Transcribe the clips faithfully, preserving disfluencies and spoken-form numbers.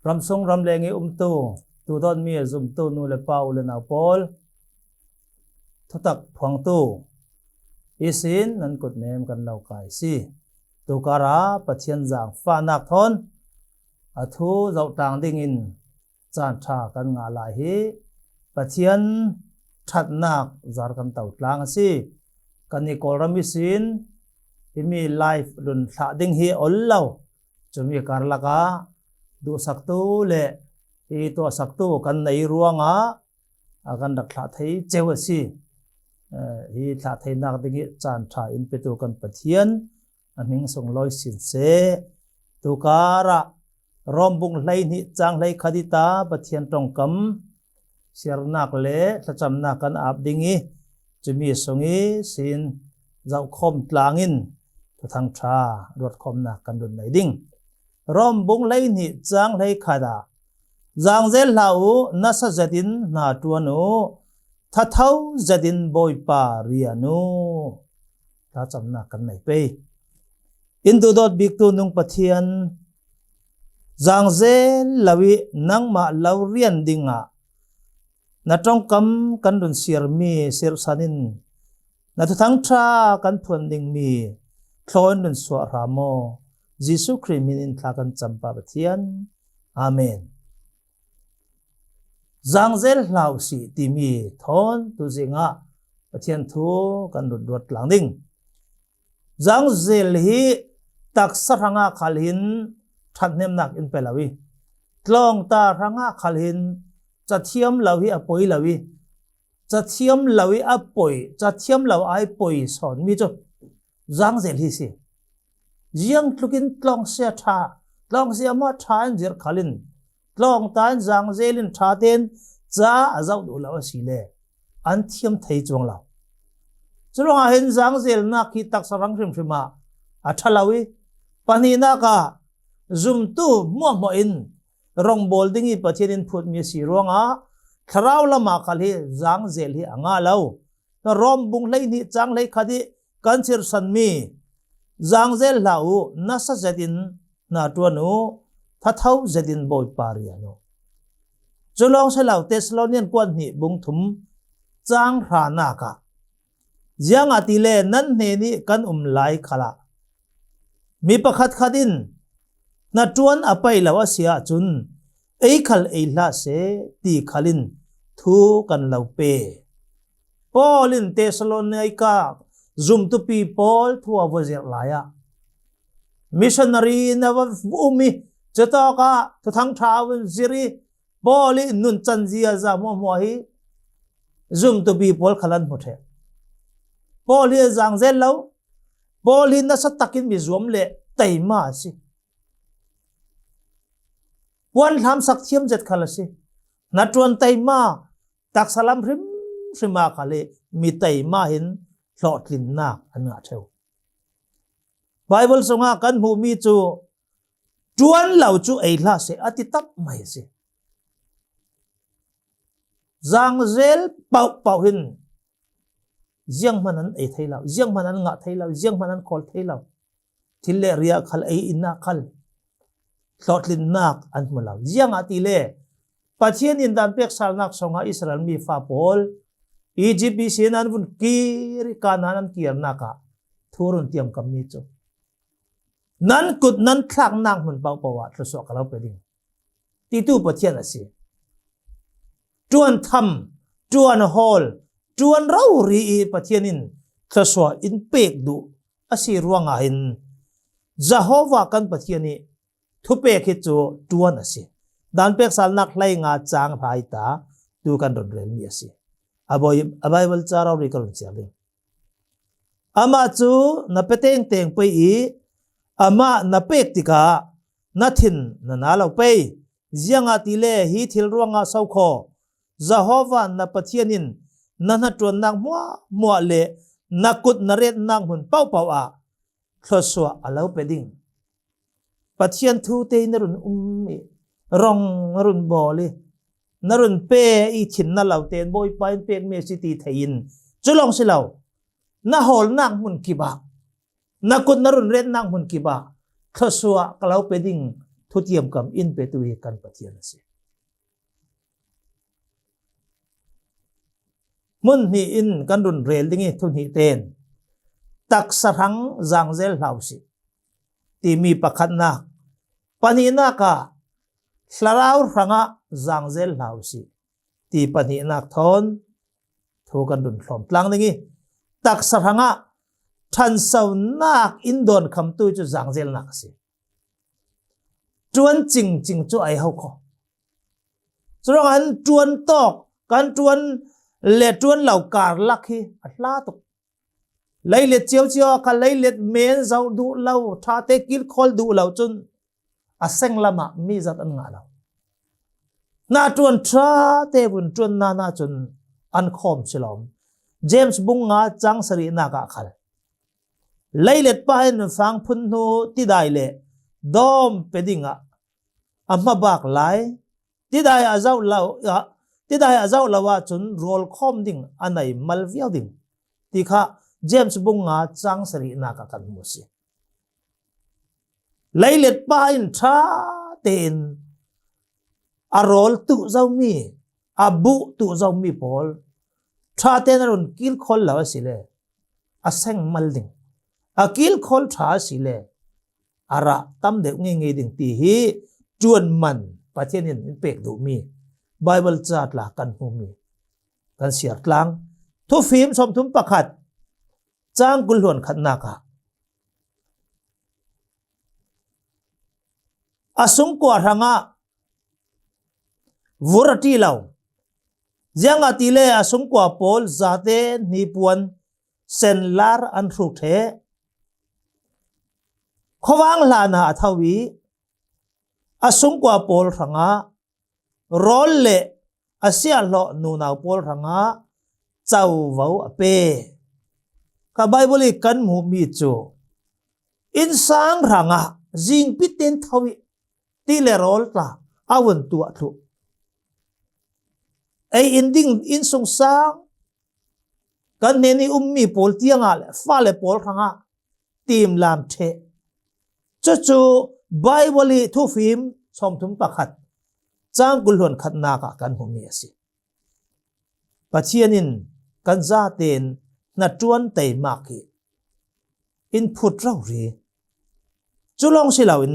Ramsung ramleng i umtu, tu dawn mi a zumtu nu le pa, u le nau pawl, thutak phuangtu i sin nan kut nem kan lo kai si. Tu kara Pathian zangfahnak thawn a thu zoh tlang dingin caan ṭha kan ngah lai hi Pathian ṭhatnak zar kan to tlang a si. Kan i Kawlram i sin himi live run thlah ding hi a ol lo. Cumi karlak ah duhsaktu le hi tuahsaktu kan nei ruangah a kan rak thlah thei ceu a si. Eh, hi thlah theinak ding hi caan ṭha in petu kan Pathian a hming sunglawi sin seh. Tu karah Rom bung hleihnih cang hleikhat i ta Pathian ṭongkam siarnak le thlacamnak kan ap ding i, cumi sung i sin zohkhawm tlangin Thuthang ṭha ruatkhawmnak kan run nei ding. Rom bung hleihnih cang hleikhat ah, zangzel hlah uh, nasa zetin hna ṭuan uh, thatho zetin Bawipa rian uh. Thlacamnak kan nei pei. In duhdawt biktu nung Pathian, zangzel lo i nangmah lo rian dingah na ṭongkam kan run siarmi sirhsan in na Thuthang ṭha kan phuan dingmi thlaw in run suah hram aw. Jesuh Khrih min in thla kan campa Pathian. Amen. Zangzel hlah uh sih timi thawn tuzing ah Pathian thu kan run ruat tlang ding. Zangzel hi taksa hrangah khal hin ṭhathnemnak in pe lo i, tlawngta hrangah khal hin cathiam lo hi a poi lo i, cathiam lo i a poi, cathiam lo ai poi sawnmi cu zangzel hi si. Ziangtlukin tlawngsia ṭha, tlawngsia mah ṭha in zirh khalin, tlawngta in zangzel in ṭha tein ca a zoh duh lo asile an thiam thei cuang lo. Curuangah hin zangzelnak hi taksa hrang hrimhrim ah a ṭha lo i, pahnihnak ah zumtu hmuahhmuah in rongbawl ding i Pathian in phutmi a si ruangah thlarau lamah khal hi zangzel hi a ngah lo. Rom bung hleihnih cang hleikhat i kan sirhsanmi, zangzel hlah uh, nasa zetin hna ṭuan uh, thatho zetin Bawipa rian uh. Cu lawng si lo, Thessalonian kuat hnih bung thum cang hranak ah, ziangahtile nan hnenih kan um lai khalah mi pakhatkhat in hnaṭuan a paih lo a si ahcun ei khal ei hlah seh ti khal in thu kan lo pe. Paul in Thessalonika zumtupi pawl thu a va zirh lai ah, missionary in a va um i, cutawkah Thuthang ṭha a vun zirh i, Paul i nuncan ziaza hmuahhmuah hi zumtupi pawl khal an hmu ṭheh. Paul hi a zangzel lo, Paul hi nasa takin mi zuam le taima a si. Puan hlamsak thiam zet khal a si. Hnaṭuan taima, taksa lam hrimhrim ah khal i mi taima hin hlawhtlinnak an ngah ṭheu. Bible sungah kan hmuhmi cu, ṭuan lo cu ei hlah seh, a ti tak mai a si. Zangzel paohpaoh hin zianghman an ei thei lo, zianghman an ngah thei lo, zianghman an khawl thei lo. Thil le riah khal, ei innak khal hlawhtlinnak an hmu lo. Ziangahtile Pathian in dan pek salnak sungah Israel mi fa pawl Egypt ihsin an vun kir i, Kanaan an kirnak ah thu run tiamkammi cu, nan kut nan thlaknak hmun paohpaoh ah thluasuah ka lo pe ding, titu Pathian a si. Ṭuan tham, ṭuan hawl, ṭuan rori i Pathian in thluasuah in pek duh a si ruangah hin Jehovah kan Pathian i thupek hi cu ṭuan a si. Dan pek salnak hleinga cang hra i ta tu kan run relmi a si. A Bawi-, a Bible ca rori ka run siar ding. Amah cu na pe tengteng pei i, amah na pek tikah na thin na na lo pei. Ziangahtile hi thil ruangah sokhaw, Jehovah na Pathian in na hnaṭuannak hmuahhmuah le na kut na retnak hmun paohpaoh ah thluasuah a lo pe ding. Pathian thu te na run um i, rong na run bawl i, na run pe i, thin na lo tein Bawipa in pekmi a si ti thei in, cu lawng si lo, na hawlnak hmun kip ah, na kut na run retnak hmun kip ah thluasuah ka lo pe ding, thutiam kam in petu hi kan Pathian a si. Hmun hnih in kan run rel ding i thu hnih ten taksa hrang zangzel hlau sih timi pakhatnak, pahnihnak ah thlarau hrangah zangzel hlau sih ti pahnihnak thawn thu kan run thlawm tlang ding i taksa hrangah ṭhansonak in dawnkhamtu cu zangzelnak a si. Ṭuan cingcing cu ai ho kho. Curuangah an ṭuan tawk, kan ṭuan le ṭuan lo karlak hi a hla tuk. Leilet ciocio ah kha leilet men zoh duh lo, ṭhate kilkhawl duh lo cun a seng lamah mi zat an ngah lo. Hna ṭuan ṭhate vun ṭuan nana cun an khawm si lawm. James bung nga cang sarihnak ah khal leilet pa in fangphun hnu tidai le dawm pe dingah a hmabak lai. Tidai a zoh lo ah, tidai a zoh lo ahcun rawl khawm ding a nei mal viau ding ti kha James bung nga cang sarihnak ah kan hmu a si. Leilet pa in ṭha tein a rawl tuh zomi, a buh tuh zomi pawl ṭha tein a run kilkhawl lo a si le a seng mal ding, a kilkhawl ṭha a si le a rah tam deuh ngeingei ding ti hi ṭuan man Pathian in in pek duhmi Baibal ca tla kan hmumi kan siar tlang. Thufim sawmthum pakhat cang kul hluan khatnak ah a sungkua hrangah vur a ṭi lo. Ziangahtile a sungkua pawl zate hnipuan senlar an hruk ṭheh. Khuavang hlanah a tho i a sungkua pawl hrangah rawl le a siahhlawh nunau pawl hrangah covo a pe. Kha Baibal i kan hmuhmi cu innsang hrangah zingpi tein tho i ti le rawl tla a vun tuah thluh. Ei in ding innsungsang kan hnen i ummi pawl tiangah le fale pawl hrangah timlam ṭheh. Cucu Baibal i thufim sawmthum pakhat cang kul hluan khatnak ah kan hmuhmi a si. Pathian in kan zaten hnaṭuan teimak hi in phut rori. Cu lawng si loin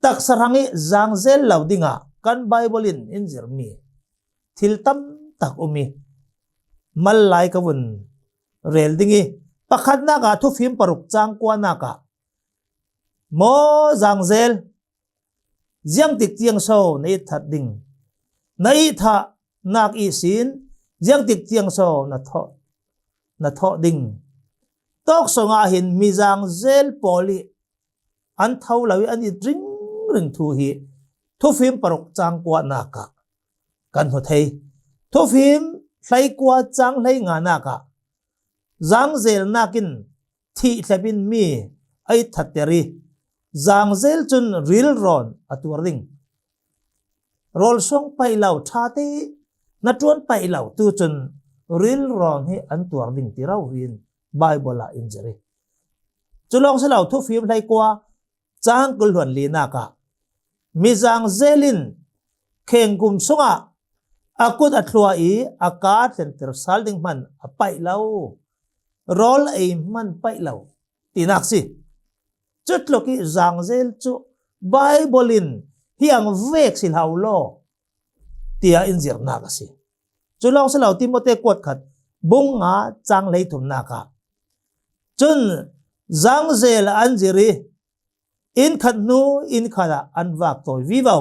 taksa hrang i zangzel lo dingah kan Baibal in in zirmi thil tam tak um i mal lai ka vun rel ding i pakhatnak ah thufim paruk cang kuanak ah maw zangzel, ziangtik tiang so na it that ding? Na it thahnak ihsin ziangtik tiang so na thawh, na thawh ding? Tawk sungah hin mi zangzel pawl i an tho lo i an it ringring thu hi thufim paruk cang kuanak ah kan hmu thei. Thufim hleikua cang hleinganak ah zangzelnak in thih thlep in mi a it thatter i zangzel cun rilrawn a tuar ding. Rawl suang paih lo, ṭhate hnaṭuan paih lo tu cun rilrawn hi an tuar ding ti rori in Baibal ah in zir i cu lawng si lo thufim hleikua cang kul hluan linak ah mi zangzel in khengkum sungah a kut a thlua i a ka thlenter sal ding hman a paih lo, rawl ei hman paih lo tinak si. Cutluk i zangzel cu Baibal in hiang vek si hlau law tiah in zirnak a si. Cu lawng si lo Timote kuat khat bung nga cang hleithumnak ah cun zangzel an zir i inn khat hnu inn khat ah an vak tawi vivo.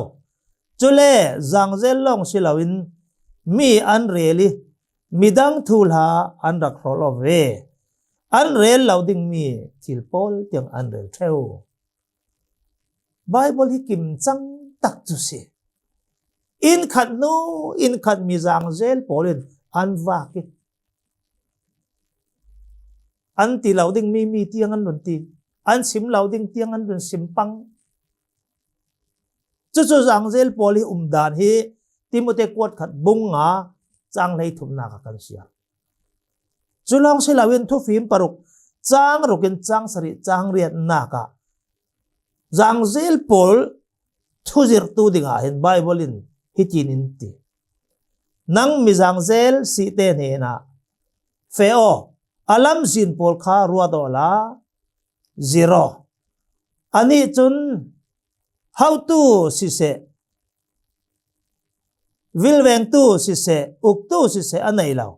Cule zangzel lawng si loin mi an rel i midang thuhla an rak hrawh aw ve. An rel lo dingmi thil pawl tiang an rel ṭheu. Baibal hi kim cang tak cu si. Inn khat hnu inn khat mi zangzel pawl in an vak i an ti lo dingmi mi tiang an run ti, an sim lo ding tiang an run sim pang. Cucu zangzel pawl hi umdan hi Timote kuat khat bung nga cang hleithumnak ah kan siar. Cu lawng si loin thufim paruk cang rukin cang sarih cang riatnak ah Zangzel pawl thuzirhtu dingah hin Bible in hitin in ti: Nang mi zangzel sihte hnenah feh aw, a lamzin pawl kha ruat aw la, zir aw. Anih cun hotu siseh, vilvengtu siseh, uktu siseh a nei lo,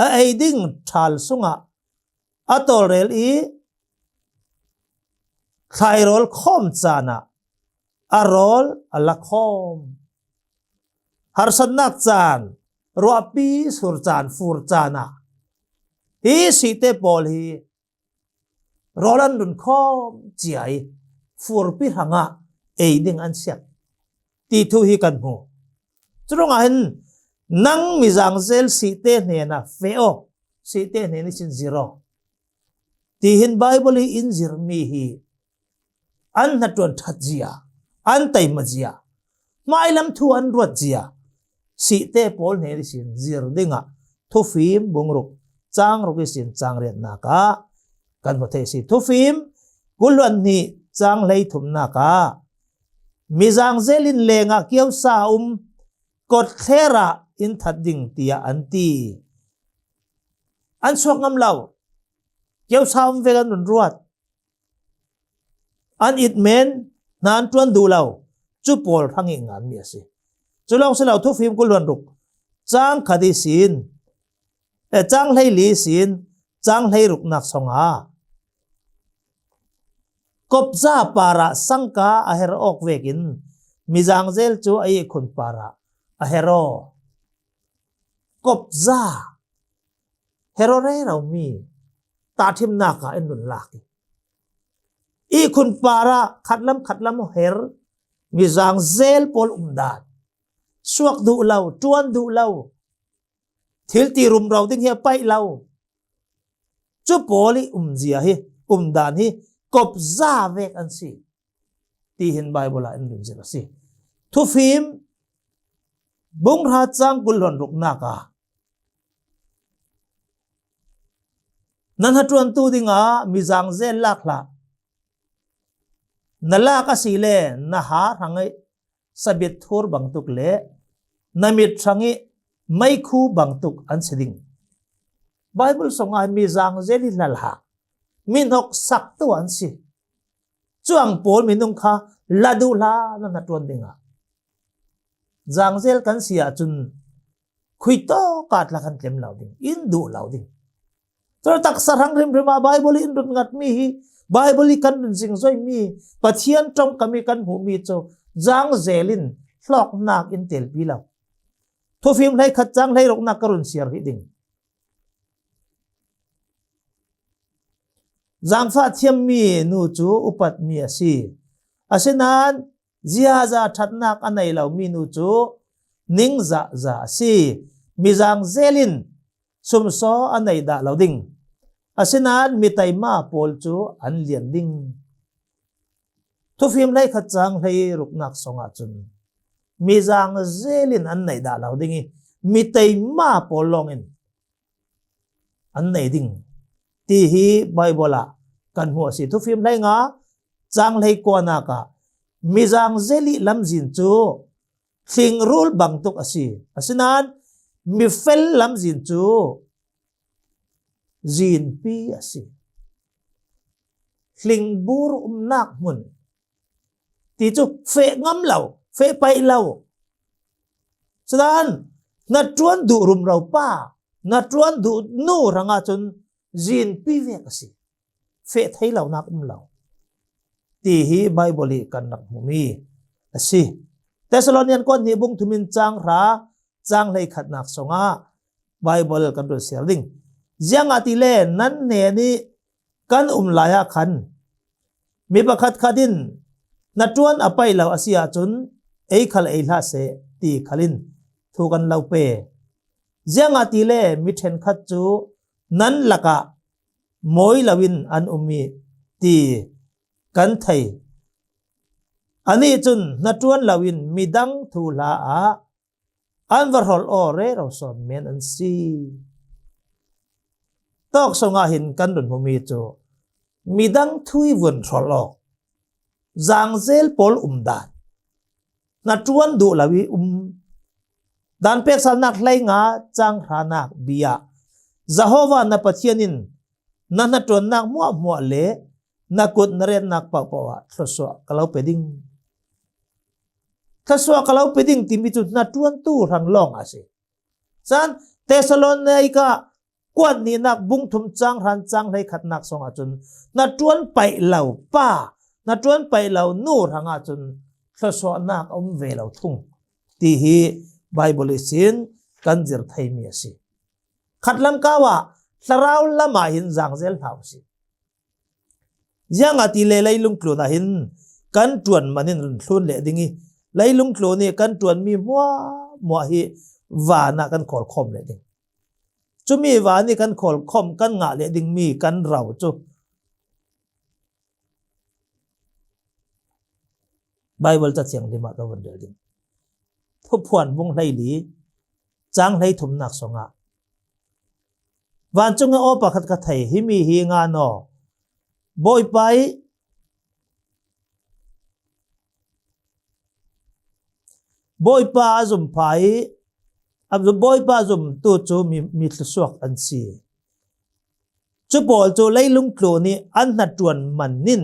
a ei ding ṭhal sungah a tawlrel i thlairawl khawm caan ah a rawl a la khawm. Harsatnak caan, ruahpi sur caan, fur caan ah hi sihte pawl hi rawl an run khawm cia i furpi hrangah ei ding an siat ti thu hi kan hmu. Curuangah hin, nang mi zangzel sihte hnenah feh aw, sihte hnen ihsin zir aw, tihin Bible i in zirmi hi an hnaṭuan ṭhat zia, an taima zia, hmailam thu an ruat zia, sihte pawl hnen ihsin zir dingah Thufim bung ruk, cang ruk ihsin cang riatnak ah kan hmu thei a si. Thufim kul hluan hnih, cang hlei thumnak ah, mi zangzel in lengah kiosa a um kawtthler ah in that ding, tiah an ti. An suak ngam lo, kiosa um vek an run ruat, an it men, hna an ṭuan duh lo, cu pawl hrang i nganmi a si. Cu lawng si lo, Thufim kul hluan ruk, cang khat ihsin, eh, cang hlei li ihsin cang hlei ruknak sungah, kawpza parah sangka a her awk vekin mi zangzel cu a ihkhun parah a her aw. Kawpza, her aw rero mi tahṭhimnak ah in run lak i, ihkhun parah khatlam khatlam aw her mi zangzel pawl umdan, suak duh lo, ṭuan duh lo, thil ti rumro ding hi a paih lo, cu pawl i umzia hi, umdan hi kawpza vek an si, tihin Bible ah in run zir a si. Thufim bung hra, cang kul hluan ruknak ah, na hnaṭuantu dingah mi zangzel lak hlah. Na lak a si le na ha hrang i sabit thur bangtuk le na mit hrang i meikhu bangtuk an si ding. Bible sungah mi zangzel hi hlalha, mi hnok saktu an si. Cuang pawl minung kha la duh hlah, na hnaṭuan dingah. Zangzel kan si ahcun khuitawk ah tla kan tlem lo ding, in duh lo ding. Cun taksa hrang hrimhrim ah Bible i in run ngatmi hi, Bible i kan run zingzoimi, Pathian ṭongkam i kan hmuhmi cu zangzel in hlawknak in telpi lo. Thufim hleikhat cang hleiruknak ka run siar hi ding. Zaangfah thiammi nu cu upatmi a si. Asinain ziaza ṭhatnak a nei lomi nu cu ningzahza a si. Mi zangzel in sumsaw a nei dah lo ding. Asinain mi teima pawl cu an lian ding. Thufim hleikhat cang hleiruknak sungah cun mi zangzel in an nei dah lo ding i, mi teima pawl lawngin an nei ding, ti hi Bible ah kan hmuh a si. Thufim hleinga cang hleikuanak ah mi zangzel i lamzin cu hlingrul bangtuk a si. Asinain mifel lamzin cu zinpi a si. Hlingbur umnak hmun ti cu feh ngam lo, feh paih lo. Cudan, na ṭuan duh rumro pa, na ṭuan duh nu hrangah cun zinpi vek a si. Feh thei lonak um lo, ti hi Bible i kan rak hmumi a si. Thessalonian kuat hnih bung thum in cang hra, cang hleikhatnak sungah Bible kan run siar ding. Ziangahtile nan hnen i kan um lai ah khan mi pakhatkhat in na ṭuan a paih lo a si ahcun ei khal ei hlah seh ti khal in thu kan lo pe. Ziangahtile mi ṭhenkhat cu nan lakah mawi loin an um i ti kan thei. Anih cun hnaṭuan loin midang thuhla ah an va hrolh aw rero sawn men an si. Tawk sungah hin kan run hmumi cu midang thu i vun hrolh aw. zangzel pawl um dan, hnaṭuan duh lo i um. Dan peksalnak hleinga cang hranak bia, Jehovah na Pathian in na hnaṭuannak hmuahhmuah le na kut na retnak pohpoh ah thluasuah ka lo pe ding. Thluasuah ka lo pe ding timi cu hnaṭuantu hrang lawng a si. Cun Thesalonika kuat nihnak bung thum cang hran cang hleikhatnak song ahcun hnaṭuan paih lo pa, hnaṭuan paih lo nu hrang ahcun thluasuahnak a um ve lo thung ti hi Baibal ihsin kan zir theimi a si. Khatlam kau ah thlarau lam ah hin zangzel hlah u sih. Ziangahtile leilung tlun ah hin kan ṭuan man in run thlun leh ding i, leilung tlun i kan ṭuanmi hmuahhmuah hi van ah kan khawlkhawm leh ding. Cumi van i kan khawlkhawm, kan ngah leh dingmi kan ro cu Baibal Cathiang lim ah ka vun rel ding. Thuphuan bung hleili, cang hleithumnak sungah vancung i aw pakhat ka thei, himi hi ngan aw. Bawipa i, Bawipa a zum pha i, a, Bawipa a zumtu cu mi, mi thluasuak an si. Cu pawl cu leilung tlun i an hnaṭuan man in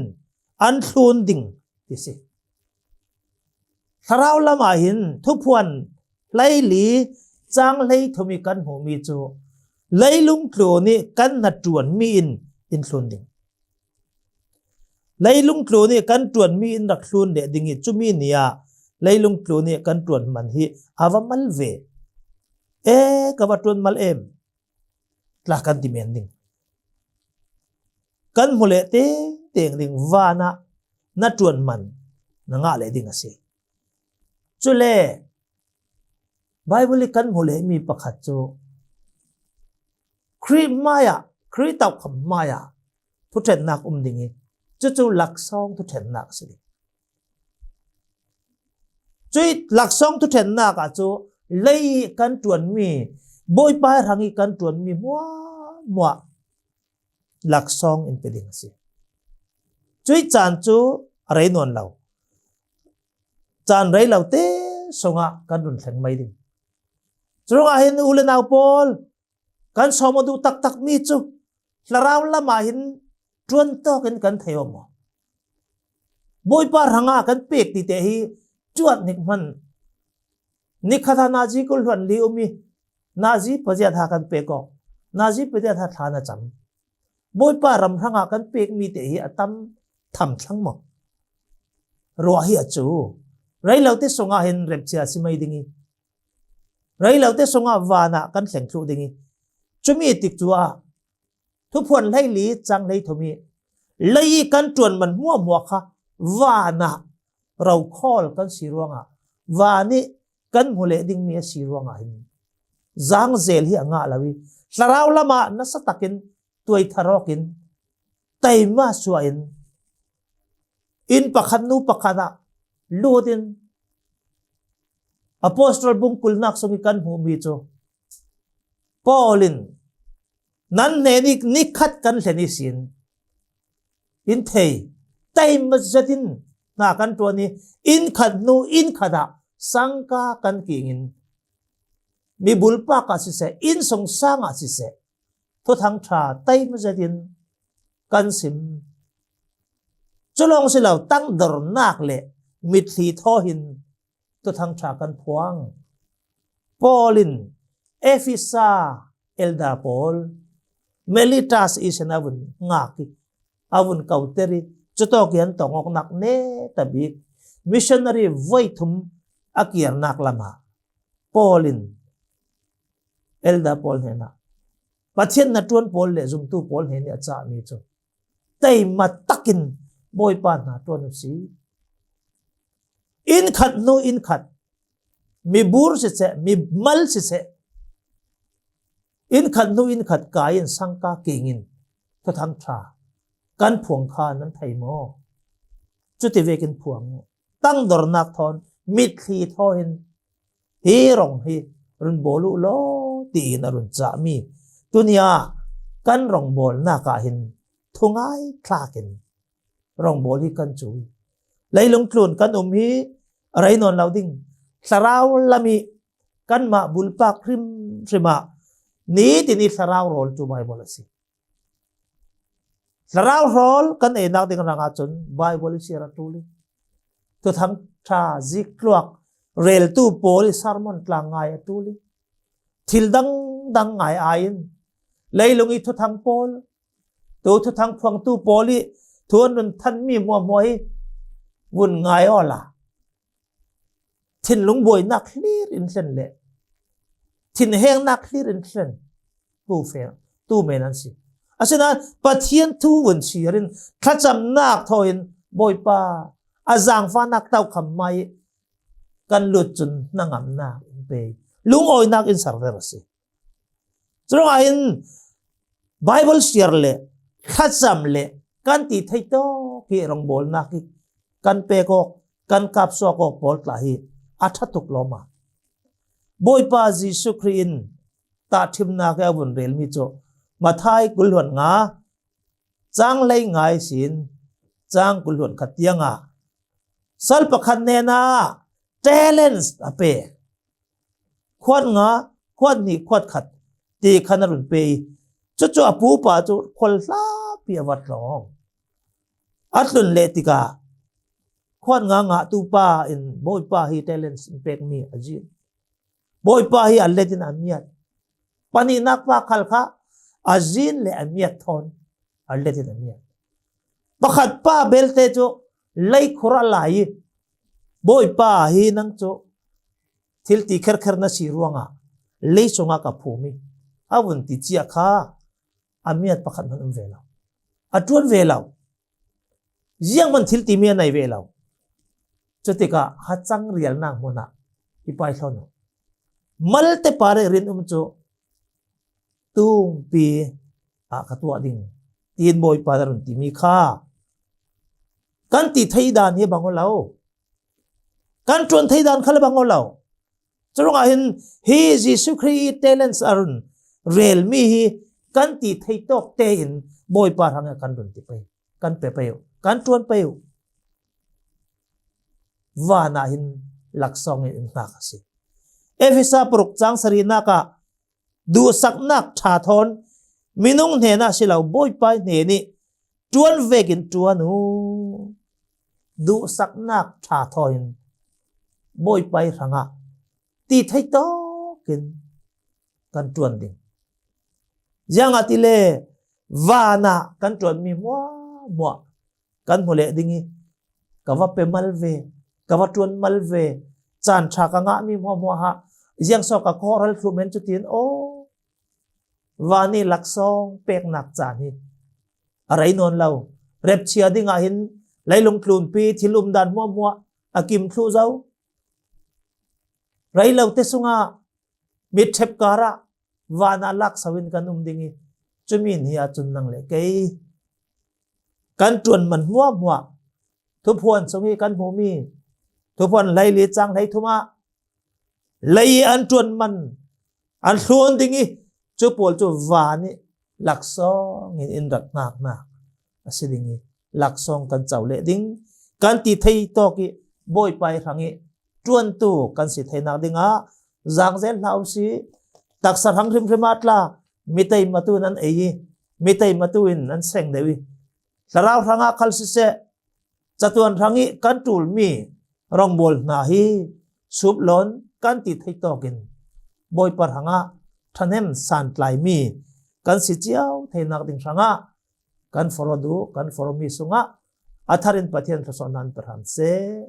an thlun ding ti si. Thlarau lam ah hin Thuphuan hleili cang hleithum i kan hmuhmi cu leilung tlun i kan hnaṭuanmi in in thlun ding. Leilung tlun i kan ṭuanmi in rak thlun leh ding i, cumi ni ah leilung tlun i kan ṭuan man hi a va mal ve. E, ka va ṭuan mal em, tla kan ti men ding. Kan hmu leh tengteng ding, van ah na ṭuan man na ngah leh ding a si. Cule Baibal i kan hmu lehmi pakhat cu Khrih hmaiah, Khrih tokham hmaiah thuṭhennak um ding i, cucu laksawng thuṭhennak a si ding. Cuih laksawng thuṭhennak ah cu lei i kan ṭuanmi, Bawipa hrang i kan ṭuanmi hmuahhmuah laksawng in pe ding a si. Cuih caan cu a rei nawn lo. Caan rei lo te sungah kan run thleng mai ding. Curuangah hin u le nau pawl, kan sawm aw duh taktakmi cu thlarau lam ah hin ṭuan tawk in kan thei aw maw? Bawipa hrangah kan pek ti te hi cuat hnik hmanh. Nikhat ah nazi kul hluan li um i, nazi paziat ha kan pek aw, nazi paziat ha thla na cam. Bawipa ram hrangah kan pekmi te hi a tam tham thlang maw? Ruah hi a cu. Rei lo te sungah hin remcia si mai ding i, rei lo te sungah van ah kan thleng thluh ding i, cumi tik cu ah Thuphuan hleili cang hleithum i lei i kan ṭuan man hmuahhmuah kha van ah rokhawl kan si ruangah, van i kan hmu leh dingmi a si ruangah hin zangzel hi a ngah lo i, thlarau lam ah nasa takin tuai thar awk in, taima suah in, inn pakhat, nu pakhat ah lut in, Apostol bung kulnak sung i kan hmuhmi cu Paul in, nan hnen i nikhat kan hlen ihsin in thei, taima zet in hna kan ṭuan i, inn khat hnu inn khat ah sangka kan king in, mi bulpak ah siseh, inn sungsang ah siseh, Thuthang ṭha taima zet in kan sim. Cu lawng si lo, tangdornak le mitthli thaw hin Thuthang ṭha kan phuang. Paul in Efesa elda pawl, Miletus ihsin a vun ngak i, a vun koter i, cutawk i an tong awknak netabik missionary voi thum a kirnak lamah Paul in elda pawl hnenah, Pathian hnaṭuan pawl le zumtu pawl hnen i a cahmi cu, taima takin Bawipa hna ṭuan u si. Inn khat hnu inn khat, mi bur siseh, mi mal siseh, inn khat hnu inn khat kai in sangka kingin Thuthang ṭha kan phuang kha nan thei maw? Cuti vekin phuang uh. Tangdornak thawn, mitthli thaw hin hi rong hi run bawl uh law, tiin a run cahmi, tunia kan rongbawlnak ah hin thungai thlakin rongbawl hi kan cu i, Leilung tlun kan um hi a rei nawn lo ding. Thlarau lam hi kanmah bulpak hrimhrim ah nitin i thlarau rawl cu Baibal a si. Thlarau rawl kan einak ding rang ahcun Baibal i siar a ṭul i, Thuthang ṭha zik tluak reltu pawl i sermon tla ngai a ṭul i, thil dangdang ngai ai in, leilung i thuthang pawl, tu thuthang phuangtu pawl i thu an run thanmi hmuahhmuah hi vun ngai awla, thinlung buainak hlir in thlen le thinhengnak hlir in thlen tu fe, tu men an si. Asinain Pathian thu vun siar in thlacamnak thaw in Bawipa a zangfahnak tokham mai kan lut cun hnangamnak in pe, lungawinak in serter a si. Curuangah hin Baibal siar le thlacam le kan ti thei tawk hi rongbawlnak hi kan pek awk, kan kapsuak awk pawl tla hi a ṭha tuk lawm a. Bawipa Jesuh Khrih in tahṭhimnak i a vun relmi cu Matthai kul hluan nga, cang lei ngai sin cang kul hluan khat tiangah sal pakhat hnenah talents a pe. Khuat nga, khuat hnih, khuat khat ti khan a run pe i, cucu a pupa cu khual hlapi a va tlawng. A tlun leh tikah khuat nga ngahtu pa in Bawipa hi talents in pekmi a zin. Bawipa hi a let in a miat. Pahnihnak pa khal kha a zin le a miat thawn a let in a miat. Pakhat pa belte cu leikhur a lai i, Bawipa hi nang cu thil ti kherkher na si ruangah lei sungah ka phum i, a vun ti cia kha a miat pakhat hmanh um ve lo. A ṭuan ve lo. Zianghman thil timi a nei ve lo. Cutikah ha cang rialnak hmun ah i paithlawn uh. Malte pa reh rin um cu tungpi ah ka tuah ding, tiin Bawipa na run timi kha kan ti thei dan hi bang aw lo. Kan ṭuan thei dan khal bang aw lo. Curuangah hin hi Jesuh Khrih i talents a run relmi hi kan ti thei tawk tein Bawipa hrangah kan run ti pei, kan pe pei uh, kan ṭuan pei uh. Van ah hin laksawng in in hngak a si. Efesa paruk cang sarihnak ah duhsaknak ṭha thawn minung hnenah si lo, Bawipa hnen i ṭuan vekin ṭuan uh. Duhsaknak ṭha thawn Bawipa hrangah ti thei tawkin kan ṭuan ding. Ziangahtile van ah kan ṭuanmi hmuahhmuah kan hmu leh ding i, ka va pe mal ve, ka va ṭuan mal ve, caan ṭha ka ngahmi hmuahhmuah ah ziangso ka kawhhral thluh men cu tiin aw, van i laksawng peknak caan hi a rei nawn lo. Repchia dingah hin leilung tlunpi thil umdan hmuahhmuah a kim thluh zo. Rei lote sungah mitṭhep karah van ah lakso in kan um ding i, cumi ni ahcun nang le kei kan ṭuan man hmuahhmuah, thuphuan sung i kan hmuhmi, thuphuan hleili cang hleithum ah lei i an ṭuan man an hlun ding i, cu pawl cu van i laksawng in in rak hngaknak a si ding i, laksawng kan co leh ding, kan ti thei tawk i, Bawipa i hrang i ṭuantu kan si theinak dingah zangzel hlah u si. Taksa hrang hrimhrim ah tla, mi teimatu in an ei i, mi teimatu in an seng deuh i, thlarau hrangah khal siseh, catuan hrang i kan ṭulmi rawngbawl hna hi sup lawn kan ti thei tawkin Bawipa hrangah ṭhahnem santlaimi kan si cio theinak ding hrangah kan foro duh, kan foromi sungah a thar in Pathian thluasuahnak pe hram seh.